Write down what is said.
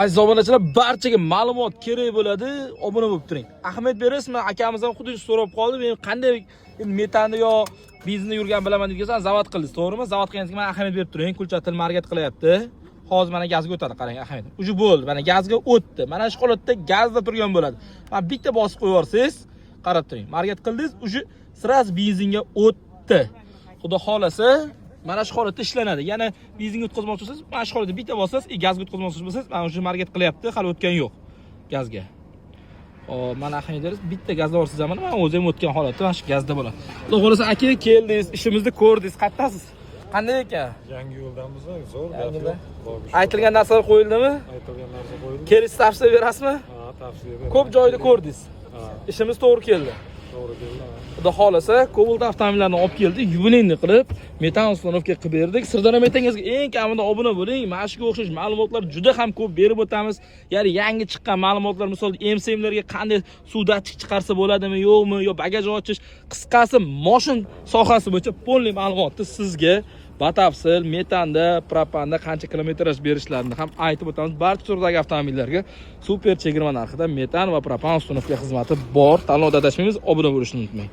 Aziz obunachilar, barchaga ma'lumot kerak bo'ladi, obuna bo'lib turing. Ahamiyat berasizmi? Akamiz ham xuddi shu so'rab qoldi. Men qanday endi metanda yo benzinda yurgan bilaman degan, zavod qildingiz, to'g'rimi? Zavod qilganingizga mana ahamiyat berib turing. Включатель моргать qilyapti. Hozir mana gazga o'tadi, qarang, ahamiyat. Уже bo'ldi, mana gazga o'tdi. Mana shu holatda gazda turgan bo'ladi. Mana bitta bosib qo'yib yuborsangiz, qarab turing. Моргать qildingiz, уже сразу benzinga o'tdi. Xudo xolasa, mana shu holatda ishlanadi. Yana benzinga o'tkazmoqchi bo'lsangiz, mana shu holatda bitta bosasiz, gazga o'tkazmoqchi bo'lsangiz, mana уже моргать qilyapti, hali o'tgani yo'q gazga. Hop, mana ahamiyat berasiz, bitta gazda borsangiz ham mana o'zi ham o'tgan holatda mana shu gazda bo'ladi. Xudo xolasa, aka, keldingiz, ishimizni ko'rdingiz, qayerdasiz? Qanday ekan? Yangi yo'ldamiz, zo'r, gap Yangi yo'q. yo'lda? Xudoga shukur. Aytilgan narsalar qo'yildimi? Aytilgan narsa qo'yildi. Kelishni tavsiya berasizmi? Ha, tavsiya beraman. Ko'p joyda ko'rdingiz. Ha, Ishimiz to'g'ri keldi. To'g'ri keldi. Ha. Xudo xolasa, Cobalt avtomobillarini olib keldik, юбилейный qilib, metan установка qilib berdik. Sirdaryo Metangazga eng kamida obuna bo'ling. Mana shunga o'xshash ma'lumotlar juda ham ko'p berib o'tamiz. Ya'ni yangi chiqqan ma'lumotlar, misol MCMlarga qanday suv datchik chiqarsa bo'ladimi, yo'qmi, yo bagaj ochish, qisqasi moshin sohasi bo'yicha полный ma'lumotni sizga batafsil metanda, propanda qancha kilometraj berishlarini ham aytib o'tamiz. Barcha turdagi avtomobillarga super chegirma narxida metan va propan установка xizmati bor. Tanlovda adashmaymiz, obuna bo'lishni unutmang.